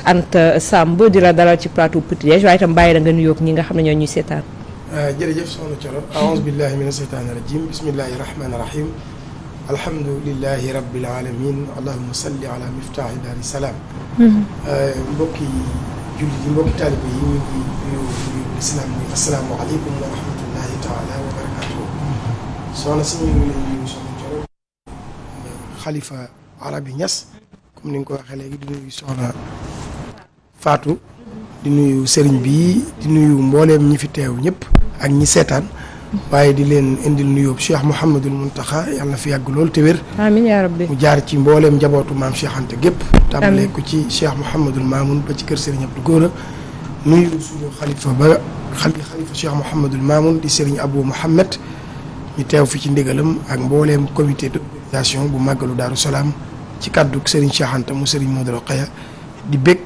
Anta Samb di la dalal ci plateau Petit Déj waaye itam bàyyi la nga nuyoog ñi nga xam ne ñoo ñuy seetaan. jërëjëf soxna Thioro aouzu billahi mina sheytaani rajim bismillahi rahmaani rahim alhamdulillahi rabbil alamin allahumma salli ala miftaahi daari salaam. mbokki jullit yi mbokki taalibe yi ñu ngi nuyu lislaam muy asalaamaaleykum wa rahmatullahi taala wa barakatuhu. soxna si ñu ngi lay nuyu soxna Thioro xalifa Arabi Niass comme ni nga ko waxee léegi di nuyu soxna Fatou di nuyu sëriñ bi di nuyu mbooleem ñi fi teew ñëpp ak ñi seetaan waaye di leen indil nuyoo Cheikh Mouhamadul Mountakha yàlla na fi yàgg lool te wér. amiin yaa rabbi. mu jaar ci mbooleem njabootu maam Cheikh Anta gépp tàmbalee ko ci Cheikh Mouhamadul Mamoun ba ci kër Serigne Abdou Gora nuyu suñu xalifa ba xalifa Cheikh Mouhamadul Mamoun di Serigne Abou Mouhamed ñu teew fi ci ndigalam ak mbooleem comité d'organisation bu màggalu Daaru Salaam ci kàddu Serigne Cheikh Anta mu Serigne Modou Rokhaya di bég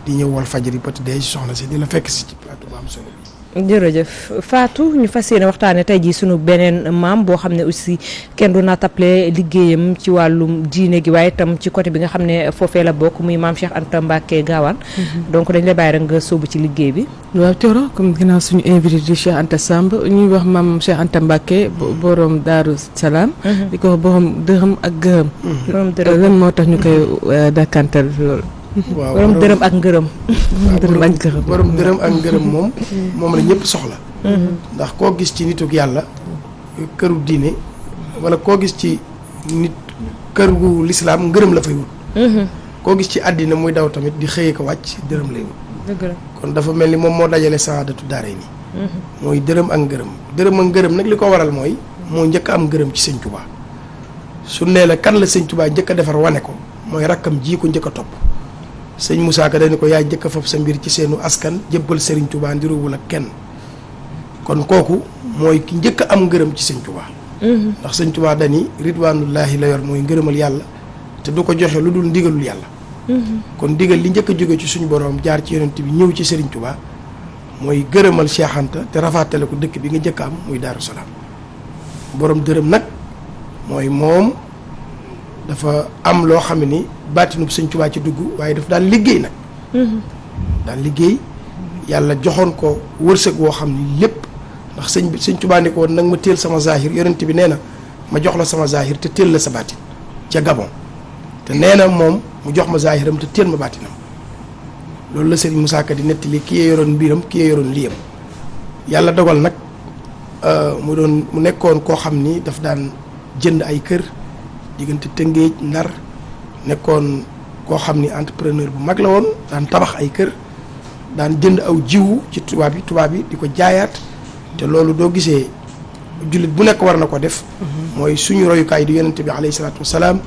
di ñëw Walfadjri Petit Déj soxna si di la fekk si ci plateau bu am solo bi. jërëjëf Fatou ñu fas yéene waxtaanee tey jii sunu beneen maam boo xam ne aussi kenn du naatable liggéeyam ci wàllum diine gi waaye itam ci côté bi nga xam ne foofee la bokk muy maam Cheikh Anta Mbacké Gawane. donc dañ lay bàyyi rek nga sóobu ci liggéey bi. waaw Thioro comme ginnaaw suñu invité di Cheikh Anta Samb ñuy wax maam Cheikh Anta Mbacké borom Daaru Salaam. di ko borom dërëm ak gërëm. borom dërëm lan moo tax ñu koy dàkkantal loolu. waaw borom dërëm ak ngërëm. borom dërëm ak ngërëm moom la ñëpp soxla. ndax koo gis ci nituk yàlla këru diine wala koo gis ci nit kër gu lislaam ngërëm la fay wut. koo gis ci àddina muy daw tamit di xëyee ko wàcc dërëm lay wut. dëgg la kon dafa mel ni moom moo dajale saadatu daare nii. mooy dërëm ak ngërëm dërëm ak ngërëm nag li ko waral mooy moo njëkk am ngërëm ci sëñ Touba su nee la kan la sëñ Touba njëkk a defar wane ko mooy rakkam ji ko njëkk a topp. sëñ Moussa Ka dañu ko yaay jëkk fab sa mbir ci seenu askan jébbal Serigne Touba ndiruwul ak kenn kon kooku mooy ki njëkk a am ngërëm ci sëñ Touba. ndax sëñ Touba dani ridwanullahi la yor mooy ngërëmal yàlla te du ko joxe lu dul ndigalul yàlla. kon ndigal li njëkk a jóge ci suñu borom jaar ci yonent bi ñëw ci Serigne Touba mooy gërëmal Cheikh Anta te rafaatale ko dëkk bi nga njëkk a am muy Daaru Salaam borom dërëm nag mooy moom. dafa am loo xam ne ni baatinub sëñ Touba ci dugg waaye daf daan liggéey nag. daan liggéey yàlla joxoon ko wërsëg woo xam ni lépp ndax sëñ Touba ne ko woon nag ma téel sama zahir yonent bi nee na ma jox la sama zahir te téel la sa baatin ca Gabon te nee na moom mu jox ma zahiram te téel ma baatinam loolu la Serigne Moussa Ka di nettali ki yee yoroon mbiram ki yee yoroon liyam yàlla dogal nag mu nekkoon koo xam ni daf daan jënd ay kër. diggante Tëngéej Ndar nekkoon koo xam ni entrepreneur bu mag la woon daan tabax ay kër daan jënd aw jiwu ci tubaab yi di ko jaayaat te loolu doo gisee jullit bu nekk war na ko def. mooy suñu royukaay di yonente bi alayhi salaatu wasalaam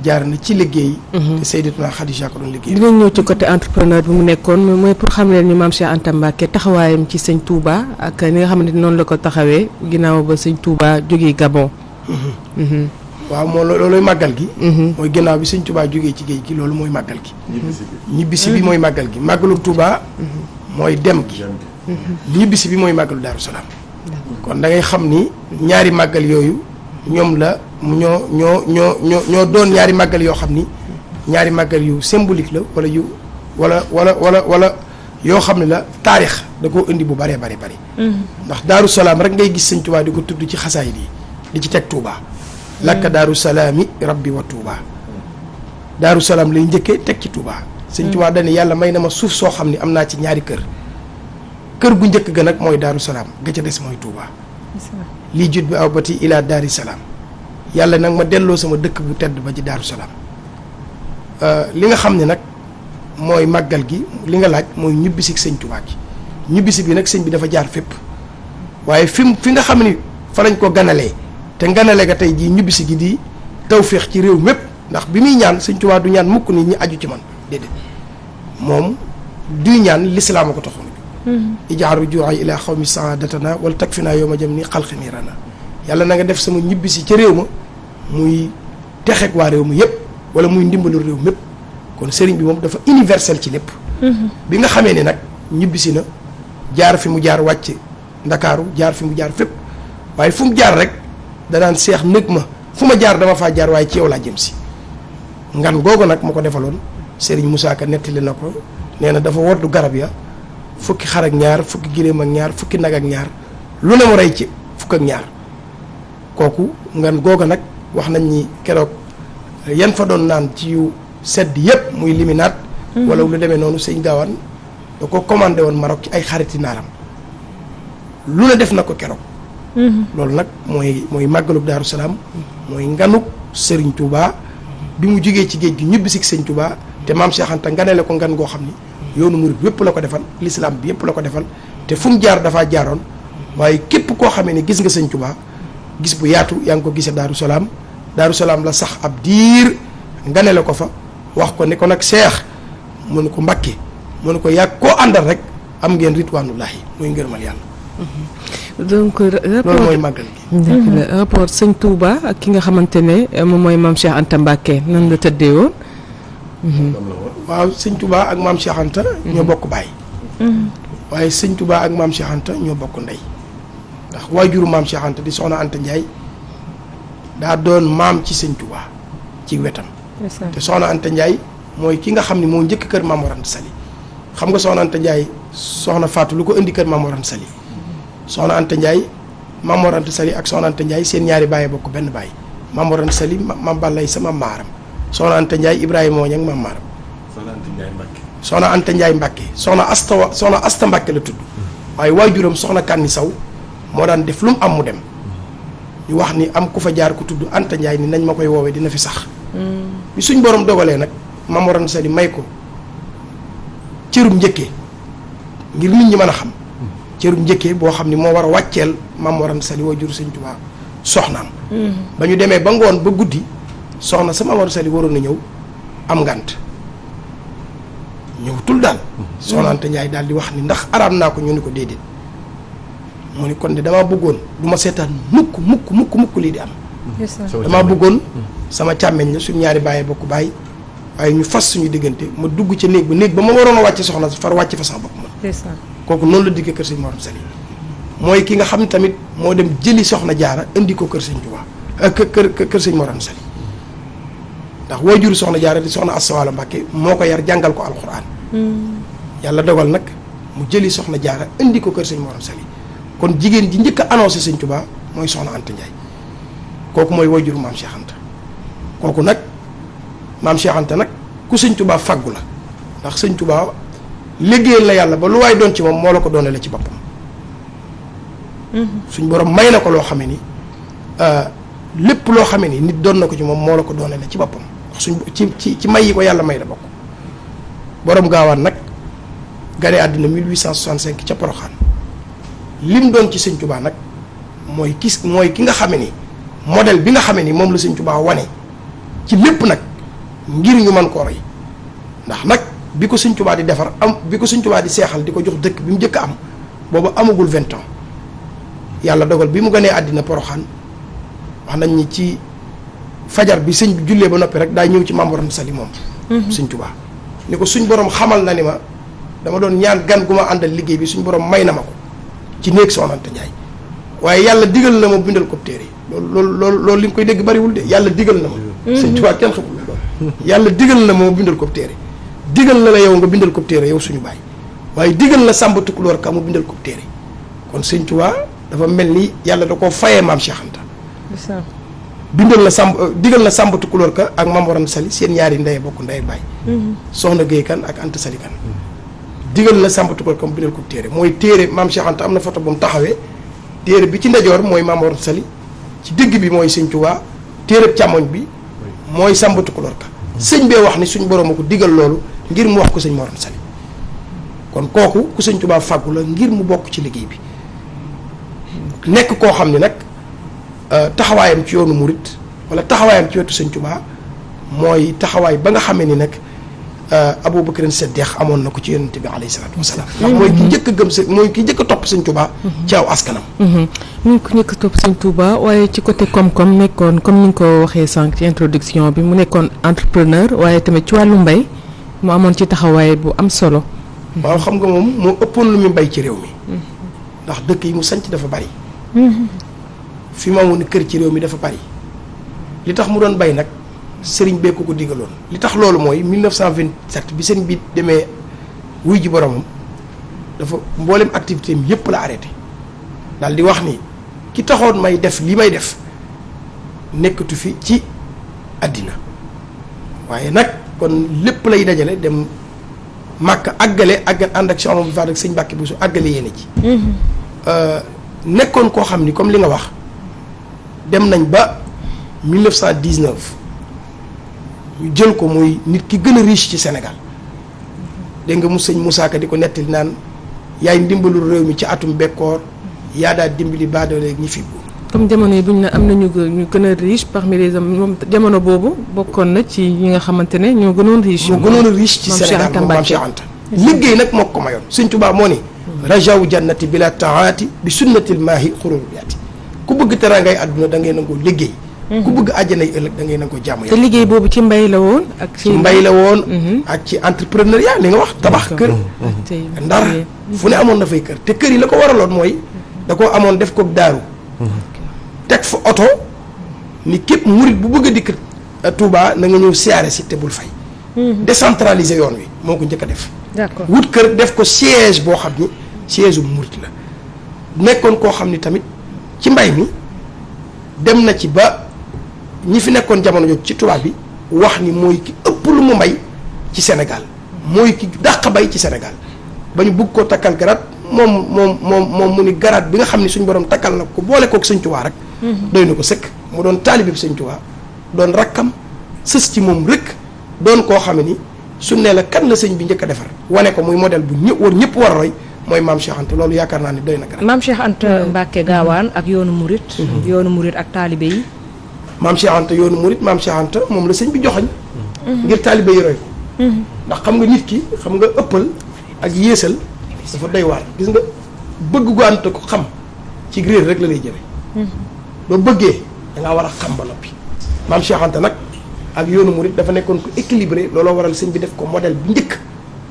jaar na ci liggéey. te Sayyidatuna Khadija ko doon liggéey. dinañ ñëw ci côté entrepreneur bi mu nekkoon mooy pour xam leen ni maam Cheikh Anta Mbacké taxawaayam ci sëñ Touba ak ni nga xamante ni noonu la ko taxawee ginnaaw ba sëñ Touba jógee Gabon. waaw moo loolooy màggal gi. mooy ginnaaw bi sëñ Touba jógee ci géej gi loolu mooy màggal gi. ñibbisi bi mooy màggal gi màggalu Touba mooy dem gi. ñibbisi bi mooy màggalu Daaru Salaam. kon da ngay xam ni ñaari màggal yooyu ñoom la ñoo doon ñaari màggal yoo xam ni ñaari màggal yu symbolique la wala yoo xam ne la taarix da koo indi bu bëree bëri. ndax Daaru Salaam rek ngay gis sëñ Touba di ko tudd ci xasaayid yi di ci teg Touba. lakka Daaru Salaami rabbi wa Touba Daaru Salaam lay njëkkee teg ci Touba. sëñ Touba dañu yàlla may na ma suuf soo xam ne am naa ci ñaari kër gu njëkk ga nag mooy Daaru Salaam ga ca des mooy Touba. lii jut bi aw bati ilaa Daari Salaam yàlla nag ma delloo sama dëkk bu tedd ba ci Daaru Salaam li nga xam ne nag mooy màggal gi li nga laaj mooy ñibbisi sëñ Touba gi ñibbisi bi nag sëñ bi dafa jaar fépp waaye fi nga xam ni fa lañ ko ganalee te nganale ga tey jii ñibbisi gi di tawféex ci réew mépp ndax bi muy ñaan sëñ Touba du ñaan mukk ni ñi aju ci man déedéet moom duy ñaan lislaam a ko taxoon ijaaru juuxay ilaa xaw mi saadatana wala tag fi naa yow ma jëm ni xalqi niirana yàlla na nga def sama ñibbisi ca réew ma muy texeeg waa réew ma yëpp wala muy ndimbalu réew mépp kon sëriñ bi moom dafa universel ci lépp bi nga xamee ne nag ñibbisi na jaar fi mu jaar wàcc ndakaaru jaar fi mu jaar fépp waaye fu mu jaar rek danaan seex nëg ma fu ma jaar dama faa jaar waaye ci yow laa jëm si ngan googu nag ma ko defaloon Serigne Moussa Ka nettali na ko nee na dafa woddu garab ya fukki xar ak ñaar fukki giléem ak ñaar fukki nag ak ñaar lu ne mu rey ci fukk ak ñaar kooku ngan googa nag wax nañ ni keroog yan fa doon naan ci yu sedd yëpp muy liminaat wala lu demee noonu sëñ Gaawaan da ko commandé woon Maroc ci ay xariti naaram lu ne def na ko keroog loolu nag mooy màggalug Daaru Salaam mooy nganuk Serigne Touba bi mu jógee ci géej gi ñibbi si Sëñ Touba te maam Cheikh Anta nganale ko ngan goo xam ni yoonu murid yëpp la ko defal l'islam bi yëpp la ko defal te fu mu jaar dafaa jaaroon waaye képp koo xamee ni gis nga Sëñ Touba gis bu yaatu yaa ngi ko gisee Daaru Salaam Daaru Salaam la sax ab diir nganale ko fa wax ko ne ko nag Cheikh mu ne ko Mbakke mu ne ko yàgg koo àndal rek am ngeen ritwaanullahi muy ngërmal yàlla. donc loolu mooy màggal gi. rapport Sëñ Touba ak ki nga xamante ne moom mooy maam Cheikh Anta Mbacké nan la tëddee woon. waaw Sëñ Touba ak maam Cheikh Anta ñoo bokk baay. waaye Sëñ Touba ak maam Cheikh Anta ñoo bokk ndey ndax waajuru maam Cheikh Anta di soxna Anta Ndiaye daa doon maam ci Sëñ Touba ci wetam. te soxna Anta Ndiaye mooy ki nga xam ne moo njëkk kër Maam Mor Anta Sali xam nga soxna Anta Ndiaye soxna Fatou lu ko indi kër Maam Mor Anta Sali soxna Anta Ndiaye Maam Mor Anta Sali ak soxna Anta Ndiaye seen ñaari baay bokk benn baay Maam Mor Anta Sali maam Ballay sama maaram soxna Anta Ndiaye Ibrahima Mooñ ak maam maaram soxna Anta Ndiaye Mbacke soxna Asta Mbacke la tudd waaye waajuram soxna Kanni Saw moo daan def lu mu am mu dem ñu wax ni am ku fa jaar ku tudd Anta Ndiaye ni nañ ma koy woowee dina fi sax bi suñ borom dogalee nag Maam Mor Anta Sali may ko cërum njëkkee ngir nit ñi mën a xam cërum njëkkee boo xam ni moo war a wàcceel Maam Mor Anta Sali waajur Sëñ Tuubaa soxnaam ba ñu demee ba ngoon ba guddi soxna sa Maam Mor Anta Sali waroon na ñëw am ngànt ñëwtul daal soxna Anta Ndiaye daal di wax ni ndax araam naa ko ñu ni ko déedéet mu ni kon de damaa bëggoon du ma seetaan mukk lii di am damaa bëggoon sama càmmeñ la suñu ñaari bàyyi bokk bàyyi waaye ñu fas suñu diggante ma dugg ca néeg ba ma waroon a wàcce soxna far wàcce fa sama bopp man kooku noonu la diggee kër Sëñ Mor Anta Sali mooy ki nga xam tamit moo dem jëli soxna jaara indi ko kër Sëñ Tuubaa kër Sëñ Mor Anta Sali ndax waajuru soxna jaara di soxna Asta Walo Mbàkke moo ko yar jàngal ko alxuraan yàlla dogal nag mu jëli soxna jaara indi ko kër Sëñ Mor Anta Sali kon jigéen ji njëkk a annoncé Sëñ Tuubaa mooy soxna Anta Ndiaye kooku mooy waajuru maam Cheikh Anta kooku nag maam Cheikh Anta nag ku Sëñ Tuubaa faggu la ndax Sëñ Tuubaa liggéeyal la yàlla ba lu waay doon ci moom moo la ko doonale ci boppam suñ borom may na ko loo xamee ni lépp loo xamee ni nit doon na ko ci moom moo la ko doonale ci boppam ndax suñ ci may yi ko yàlla may la bokk borom gaawaan nag gane àddina 1865 ca Poroxaan lim doon ci Sëñ Tuubaa nag mooy ki nga xamee ni modèle bi nga xamee ni moom la Sëñ Tuubaa wane ci lépp nag ngir ñu mën koo roy ndax nag bi ko Sëñ Tuubaa di defar bi ko Sëñ Tuubaa di seexal di ko jox dëkk bi mu njëkk a am boobu amagul 20 ans yàlla dogal bi mu gënee àddina Poroxaan wax nañ ni ci fajar bi sëñ bi jullee ba noppi rek daa ñëw ci Maam Mor Anta Sali moom Sëñ Tuubaa ni ko suñ borom xamal na ni ma dama doon ñaan gan gu ma àndal liggéey bi suñ borom may na ma ko ci néeg Soxna Anta Ndiaye waaye yàlla digal na ma bindal ko téere loolu li nga koy dégg bariwul de yàlla digal na ma Sëñ Tuubaa kenn xamul loolu yàlla digal na ma bindal ko téere digal na la yow nga bindal ko téere yow suñu baay waaye digal na Sàmba Tukulóor Ka mu bindal ko téere kon Sëñ Tuubaa dafa mel ni yàlla da koo fayee maam Cheikh Anta digal na Sàmba Tukulóor Ka ak Maam Mor Anta Sali seen ñaari ndey bokk ndey baay soxna Géey Kan ak Anta Sali Kan digal na Sàmba Tukulóor Ka mu bindal ko téere mooy téere maam Cheikh Anta am na photo bu mu taxawee téere bi ci ndajoor mooy Maam Mor Anta Sali ci digg bi mooy Sëñ Tuubaa téere càmmoñ bi mooy Sàmba Tukulóor Ka sëñ bee wax ni suñ borom a ko digal loolu ngir mu wax ko Sëñ Mor Anta Sali kon kooku ku Sëñ Tuubaa fàggu la ngir mu bokk ci liggéey bi nekk koo xam ne nag taxawaayam ci yoonu murit wala taxawaayam ci wetu Sëñ Tuubaa mooy taxawaay ba nga xamee ni nag Abubakar Siddiq amoon na ko ci yonent bi alayhi salaatu wasalaam ndax mooy ki njëkk a gëm mooy ki njëkk a topp Sëñ Tuubaa ci aw askanam ñu ko njëkk a topp Sëñ Tuubaa waaye ci côté koom-koom nekkoon comme ni nga ko waxee sànq ci introduction bi mu nekkoon entrepreneur waaye tamit ci wàllu mbay mu amoon ci taxawaay bu am solo waaw xam nga moom moo ëppoon lu muy mbay ci réew mi ndax dëkk yi mu sanc dafa bari fi mu amoon kër ci réew mi dafa bari li tax mu doon bay nag sëriñ bee ko digaloon. li tax loolu mooy 1927 bi sëriñ bi demee wuy ji boromam dafa mboolem activité am yépp la arrêté daal di wax ni ki taxoon may def li may def nekkatu fi ci àddina waaye nag kon lépp lay dajale dem màkk àggale ànd ak Cheikh Amadou Fall ak sëñ Mbàkke Buso àggale yéene ji nekkoon koo xam ni comme li nga wax dem nañ ba 1919 ñu jël ko muy nit ki gën a riche ci Sénégal dégg nga mu sëñ Moussa Ka di ko nettali naan yaay ndimbalul réew mi ci atum bekkoor yaa daa dimbali baadoole ñi fi buur comme jamono yi buñ ne am na ñu gën a riche parmi les hommes moom jamono boobu bokkoon na ci ñi nga xamante ne ñoo gënoon riche. moo gënoon a riche ci Sénégal moom Maam Cheikh Anta liggéey nag moo ko mayoon Sëñ Tuubaa moo ni rajawu jannati bila taati bi sunnatil maahi xurul yaati ku bëgg teraangay àdduna da ngay nangoo liggéey ku bëgg àjjanay ëllëg da ngay nangoo jaamu te yàlla liggéey boobu ci mbay la woon ak ci mbay la woon ak ci entrepreneuriat li nga wax tabax kër ndar fu ne amoon na fay kër te kër yi la ko waraloon mooy da koo amoon def ko daaru teg fa oto ni képp murit bu bëgg a dikk Touba na nga ñëw siyaare si te bul fay décentraliser yoon wi moo ko njëkk a def d'accord wut kër def ko siège boo xam ni siège u murit la nekkoon koo xam ni tamit ci mbay mi dem na ci ba ñi fi nekkoon jamono jooju ci tubaab bi wax ni mooy ki ëpp lu mu mbay ci Sénégal mooy ki dàq bay ci Sénégal ba ñu bëgg koo takkal garaat moom mu ni garaat bi nga xam ni suñ borom takkal na ko boole kook Sëñ Tuubaa rek doy na ko sëkk mu doon taalibe bi Sëñ Tuubaa doon rakkam sës ci moom rek doon koo xam ni su ne la kan la sëñ bi njëkk a defar wane ko muy modèle bu ñëpp war a roy mooy Maam Cheikh Anta loolu yaakaar naa ni doy na garaat Maam Cheikh Anta Mbacke Gaawaan ak yoonu Murit. yoonu Murit ak taalibe yi. Maam Cheikh Anta yoonu Murit Maam Cheikh Anta moom la sëñ bi joxoñ ngir taalibe yi roy ko ndax xam nga nit ki xam nga ëppal ak yéesal dafa doy waar gis nga bëgg gu ànd ko xam ci réer rek la lay jëme boo bëggee dangaa war a xam ba noppi Maam Cheikh Anta nag ak yoonu Murit dafa nekkoon ko équilibré looloo waral sëñ bi def ko modèle bi njëkk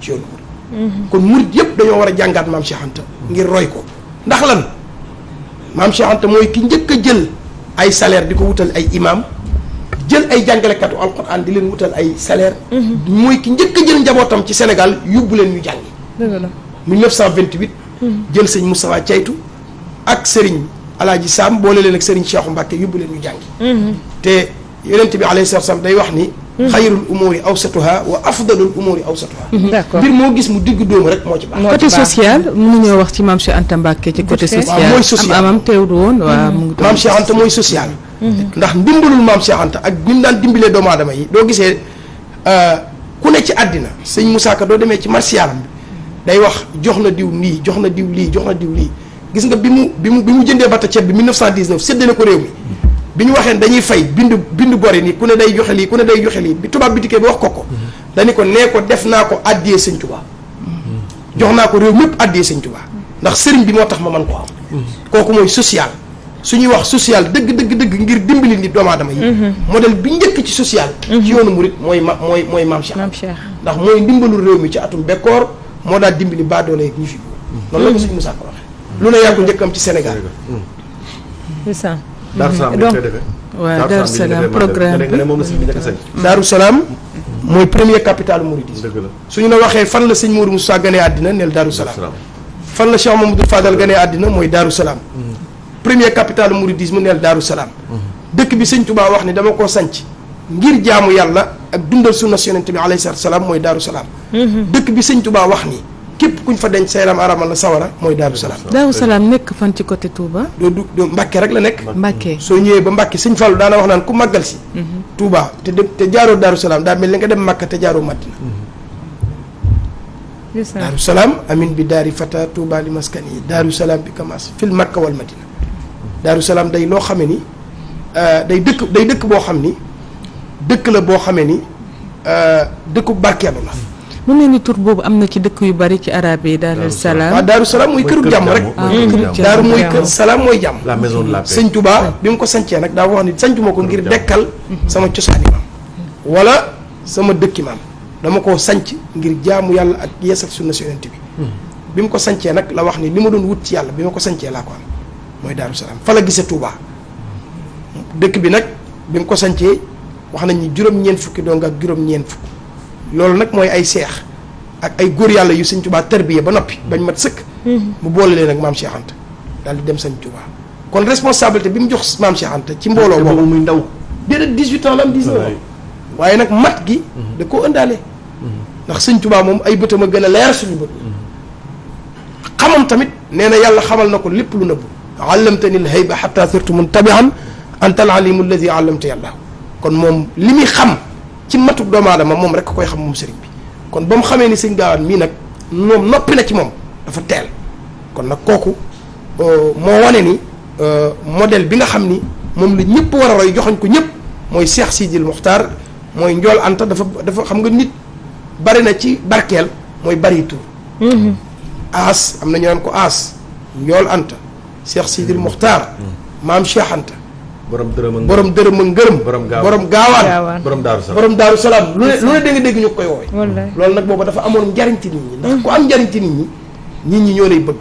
ci yoonu Murit kon murit yëpp dañoo war a jàngaat Maam Cheikh Anta ngir roy ko ndax lan Maam Cheikh Anta mooy ki njëkk a jël ay salaire di ko wutal ay imam jël ay jàngalekatu alquran di leen wutal ay salaire mooy ki njëkk a jël njabootam ci Sénégal yóbbu leen ñu jàngi 1928 jël sëñ Moustapha Caytu ak sëriñ Alaaji Sam boole leen ak sëriñ Cheikhu Mbàkke yóbbu leen ñu jàngi te yonent bi alayhi salaam day wax ni xayrul umuri awsatuha wa afdalul umuri awsatuha d'accord mbir moo gis mu digg dóomu rek moo ci baax côté social mënu ñoo wax ci Maam Cheikh Anta Mbacke ci côté social mooy social amam teewdu woon waaw mu ngi Maam Cheikh Anta mooy social ndax ndimbalul Maam Cheikh Anta ak ni mu daan dimbalee doomu aadama yi doo gisee ku ne ci àddina sëñ Moussa Ka doo demee ci marsiyalam bi day wax jox na diw lii jox na diw lii jox na diw lii gis nga bi mu jëndee bata ceeb bi 1919 séddale ko réew mi bi ñu waxee dañuy fay bind bori ni ku ne day joxe lii ku ne day joxe lii bi tubaab bi dikkee bi wax ko dañu ko nee ko def naa ko addiyee Sëñ Tuubaa jox naa ko réew mépp addiyee Sëñ Tuubaa ndax sëriñ bi moo tax ma mën koo am kooku mooy social su ñuy wax social dëgg ngir dimbali nit doomu aadama yi modèle bi njëkk ci social ci yoonu murit mooy Maam Cheikh ndax mooy ndimbalul réew mi ci atum bekkoor moo daal dimbali baadoole ak ñi fi noonu la ko Sëñ Musaa Ka waxee lu ne yàggul njëkkam ci Sénégal c'est ça Daaru Salaam donc waaw Daaru Salaam programme bi moom la sëñ bi njëkk a sañ. Daaru Salaam mooy premier capitale mouridisme dëgg la suñu la waxee fan la sëñ Mourou Moussa ganee àddina neel Daaru Salaam fan la Cheikh Mamadou Fadal ganee àddina mooy Daaru Salaam premier capitale mouridisme neel Daaru Salaam dëkk bi sëñ Touba wax ni dama koo sanc ngir jaamu yàlla ak dundal sunna Yonent bi alayhi salaam mooy Daaru Salaam dëkk bi sëñ Touba wax ni képp kuñ fa denc sa yaram aramal la sawara mooy Daaru Salaam Daaru Salaam nekk fan ci côté Touba doo Mbàkke rek la nekk Mbacke soo ñëwee ba Mbàkke sëñ Fallu daana wax naan ku màggal si Touba te jaaroo Daaru Salaam daa mel ni nga dem Makka te jaaroo Madina Daaru Salaam amin bi daari fata Touba li maskani Daaru Salaam bi kamas fil Makka wal Madina Daaru Salaam day loo xame ni day dëkk boo xam ni dëkk la boo xamee ni dëkku barkeelu la mu mel ni tur boobu am na ci dëkk yu bari ci arab yi Daaru Salaam waaw Daaru Salaam mooy këru jàmm rek daaru mooy kër salaam mooy jàmm la maison de la paix. sëñ Touba bi mu ko sancee nag daa wax ni sancuma ko ngir dekkal sama cosaani maam wala sama dëkki maam dama koo sanc ngir jaamu yàlla ak yeesal sunna si Yonent bi mu ko sancee nag la wax ni li ma doon wut ci yàlla bi ma ko sancee laa ko am mooy Daaru Salaam fa la gisee Touba dëkk bi nag bi mu ko sancee wax nañ ni juróom-ñeent fukki dong ak juróom-ñeent fukk loolu nag mooy ay seex ak ay góor yàlla yu sëñ Tuubaa tarbiya ba noppi bañ mat sëkk mu boole leen ak maam Cheikh Anta daal di dem sëñ Tuubaa kon responsabilité bi mu jox maam Cheikh Anta ci mbooloo boobu muy ndaw déedéet 18 ans la am 19 ans waaye nag mat gi da koo ëndaale ndax sëñ Tuubaa moom ay bëtam a gën a leer suñu bët xamam tamit nee na yàlla xamal na ko lépp lu nëbbu allamtani l-hayba hatta sirtu muntabihan anta al-alimu alladi allamta yàlla kon moom li muy xam ci matuk doomu aadama moom rek koy xam moom sëriñ bi kon ba mu xamee ni sëñ Gaawaan mii nag moom noppi na ci moom dafa teel kon nag kooku moo wane ni modèle bi nga xam ni moom la ñëpp war a roy joxoñ ko ñëpp mooy Cheikh Sidil Muxtaar mooy Njool Anta dafa xam nga nit bari na ci barkeel mooy bari tur aas am na ñu naan ko aas Njool Anta Cheikh Sidil Muxtaar maam Cheikh Anta borom dërëm ak ngërëm borom gaawaan borom daaru salaam lu ne dégg ñu koy woowe loolu nag boobu dafa amoon njariñ ci nit ñi ndax ku am njariñ ci nit ñi ñoo lay bëgg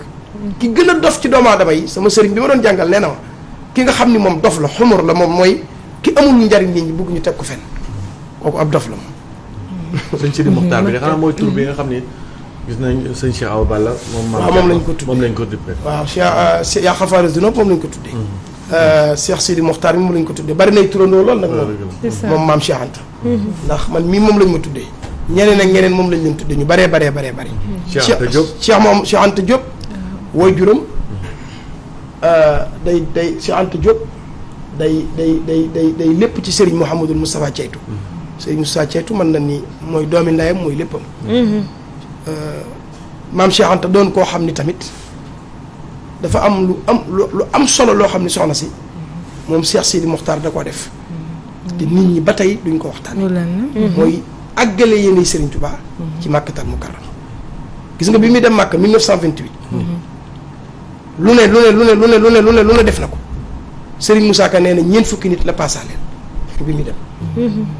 ki gën a dof ci doomu aadama yi sama sëriñ bi ma doon jàngal nee na ma ki nga xam ni moom dof la xumur la moom mooy ki amul njariñ nit ñi bëgg ñu teg ko fenn kooku ab dof la moom sëñ Sidi Muxtaar bi nga xam ne mooy tur bi nga xam ni gis nañ sëñ Cheikh Awa Balla moom lañ ko tuddee waaw Cheikh yaa xafaare dunop moom lañ ko tuddee Cheikh Sidi Muxtaar mi moom lañ ko tuddee bari nay turandoo lool nag moom maam Cheikh Anta ndax man mii moom lañ ma tuddee ñeneen ak ñeneen moom lañ leen tuddee ñu baree Cheikh Anta Diop wooy juróom day Cheikh Anta Diop day lépp ci Serigne Mouhamadul Moustapha Ceytu Serigne Moustapha Ceytu mën na ni mooy doomi ndayam mooy léppam maam Cheikh Anta doon koo xam ni tamit dafa am lu am solo loo xam ne soxna si moom Cheikh Sidi Mokhtar da koo def te nit ñi ba tey duñ ko waxtaan mooy àggale yéene Serigne Touba ci Makkatal Mukarram gis nga bi muy dem Makka 1928 lu ne def na ko Serigne Moussa Ka nee na ñeent fukki nit la paasaaleen bi muy dem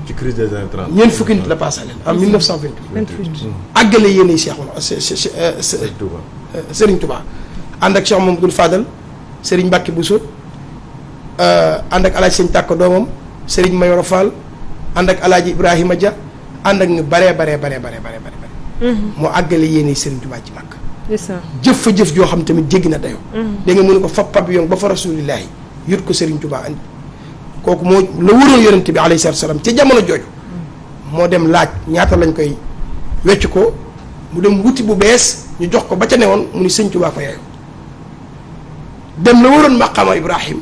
ci crise des années 30 ñeent fukki nit la paasaaleen en 1928 àggale yéene Cheikh Serigne Touba ànd ak Cheikh Mamadou Fadal Serigne Mbacke Bousso ànd ak alaaji Sëñ Tàkko doomam Serigne Mayoro Fall ànd ak alaaji Ibrahima Dia ànd ak ñu baree moo àggale yéene Serigne Touba ci Makka jëf fa jëf joo xam tamit jéggi na dayoo da nga mënu ko fab pavillon ba fa rasulillahi yut ko Serigne Touba andi kooku moo la wóoroon yonente bi alayhi salaatu salaam ca jamono jooju moo dem laaj ñaata lañ koy wecc ko mu dem wuti bu bees ñu jox ko ba ca newoon mu ni Sëñ Touba ko yeeyu dem la waroon maqaama Ibrahim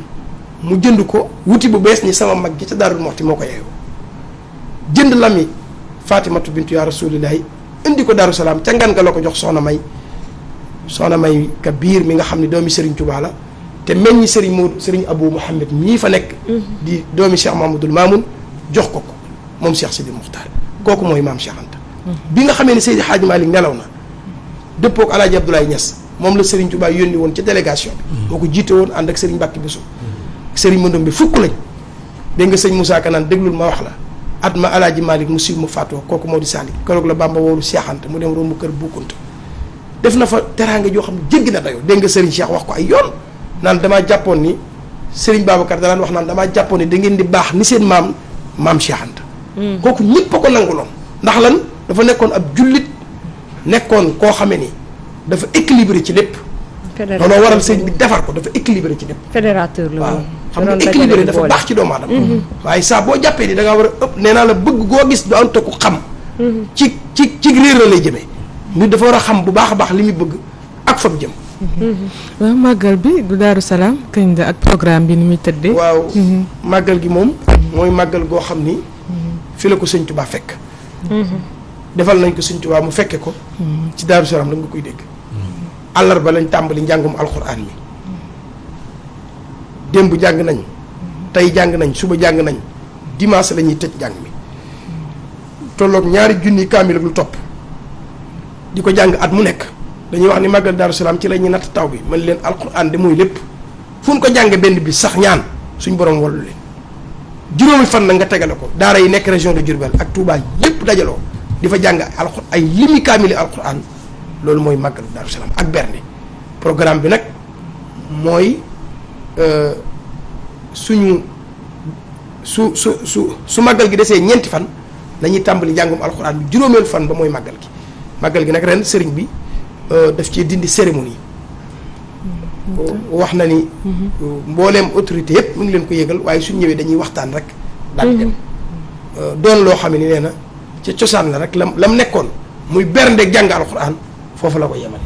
mu jënd ko wuti bu bees ni sama mag gi ca Daarul Muxti moo ko yeewu jënd lami Fatimatu bintu yaa rasulillahi indi ko Daaru Salaam ca ngan nga la ko jox soxna may ka biir mi nga xam ne doomi Serigne Touba la te meññi Serigne Abou Mouhamed mii fa nekk di doomi Cheikh Mamadou Mamoun jox ko moom Cheikh Sidi Muxtaar kooku mooy maam Cheikh Anta bi nga xamee ne Seydi Hadji Malick nelaw na dëppook Alaaji Abdoulaye Niass moom la Serigne Touba yónni woon ca délégation bi moo ko jiite woon ànd ak Serigne Mbacke Bousso Serigne Mandom bi fukk lañ dégg nga sëñ Moussa Ka naan déglul ma wax la at ma Alaaji Malick mu siiw mu faatoo kooku moo di Salik keroog la Bamba woolu Cheikh Anta mu dem romb kër Boukounta def na fa teraanga joo xam ne jéggi na dayoo dégg nga Serigne Cheikh wax ko ay yoon naan damaa jàppoon ni Serigne Babacar danaan wax naan damaa jàppoon ni da ngeen di baax ni seen maam Cheikh Anta kooku ñëpp a ko nanguloon ndax lan dafa nekkoon ab jullit nekkoon koo xamee ni dafa équilibré ci lépp looloo waral sëñ bi defar ko dafa équilibré ci lépp fédérateur la waaw xam nga équilibré dafa baax ci doomu aadama waaye saa boo jàppee ni da ngaa war a ëpp nee naa la bëgg goo gis du ante ku xam ci réer la lay jëmee nit dafa war a xam bu baax a baax li muy bëgg ak fa mu jëm waaw màggal bi du Daaru Salaam kañ la ak programme bi ni muy tëddee waaw màggal gi moom mooy màggal goo xam ni fi la ko sëñ Touba fekk defal nañ ko sëñ Touba mu fekke ko ci Daaru Salaam la nga koy dégg àllarba lañ tàmbali njàngum alxuraan mi démb jàng nañ tey jàng nañ suba jàng nañ dimanche la ñuy tëj njàng mi tolloog 2 junni kaamil ak lu topp di ko jàng at mu nekk dañuy wax ni màggal Daaru Salaam ci la ñuy natt taw bi man leen alxuraan de muy lépp fu ñu ko jànge benn bi sax ñaan suñ borom wallu leen juróomi fan nag nga tegale ko daara yi nekk région de Diourbel ak Touba yépp dajaloo di fa jàng alxuraan ay limi kaamili alxuraan loolu mooy màggal Daaru Salaam ak bernde programme bi nag mooy suñu su màggal gi desee ñeenti fan lañuy tàmbali njàngum alxuraan bi juróomeelu fan ba mooy màggal gi nag ren sëriñ bi daf cee dindi cérémonie wax na ni mbooleem autorité yëpp mu ngi leen ko yëgal waaye suñ ñëwee dañuy waxtaan rek daal di dem doon loo xam ne nee na ca cosaan la rek lam nekkoon muy bernde jàng alxuraan foofu la ko yemale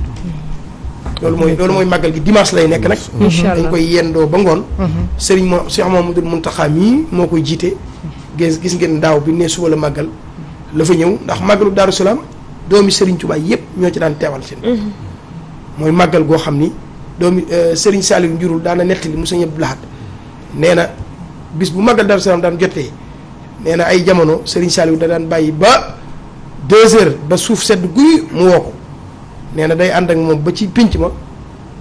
loolu mooy màggal gi dimanche lay nekk nag dañ koy yendoo ba ngoon sëriñ mo Cheikh Mouhamadoul Mountakha mii moo koy jiite gis ngeen daaw bi ne suba la màggal la fa ñëw ndax màggalu Daaru Salaam doomi sëriñ Touba yëpp ñoo ci daan teewal seen mooy màggal goo xam ni doomi sëriñ Saliou njurul daana nettali mu sëñ Abdou Lahad nee na bis bu màggal Daaru Salaam daan jotee nee na ay jamono sëriñ Saliou da daan bàyyi ba 2 heures ba suuf sedd guy mu woo ko nee na day ànd ak moom ba ci pinc ma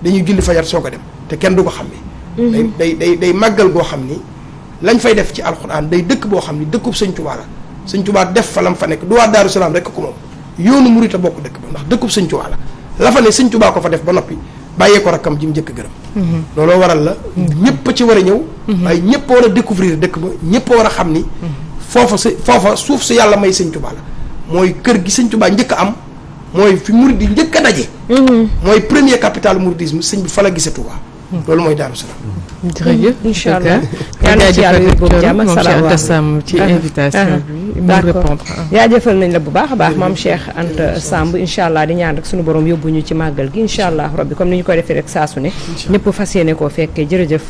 dañuy julli fajar soo ko dem te kenn du ko xam ne day màggal goo xam ni lañ fay def ci alxuraan day dëkk boo xam ni dëkkub sëñ Touba la sëñ Touba def fa lam fa nekk du waa Daaru Salaam rek ko moom yoonu murit a bokk dëkk ba ndax dëkkub sëñ Touba la fa ne sëñ Touba ko fa def ba noppi bàyyee ko rakkam ji mu njëkk gërëm looloo waral la ñëpp ci war a ñëw waaye ñëpp war a découvrir dëkk ba ñëpp war a xam ni foofa suuf su yàlla may sëñ Touba la mooy kër gi sëñ Touba njëkk a am mooy fi murid yi njëkk a daje mooy premier capital mouridisme sëñ bi fa la gise Touba loolu mooy Daaru Salaam jërëjëf incha allah yàlla ci yàlla yóbbu jàmm ak salaam ci invitation bi mu répondre jaajëfal nañ la bu baax a baax maam Cheikh Anta Samb incha allah di ñaan rek suñu borom yóbbu ñu ci màggal gi incha allah rabbi comme ni ñu koy defee rek saa su ne ñëpp fas yéene koo fekkee jërëjëf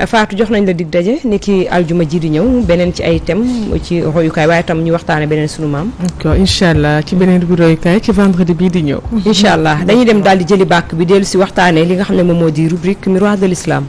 Fatou jox nañ la dig daje ni ki aljuma ji di ñëw beneen ci ay thème ci royukaay waaye tam ñu waxtaane beneen suñu maam d'accord incha allah ci beneen bi royukaay ci vendredi bii di ñëw incha allah dañuy dem daal di jëli bàkk bi dellu si waxtaane li nga xam ne moom moo di rubrique miroir de l'islam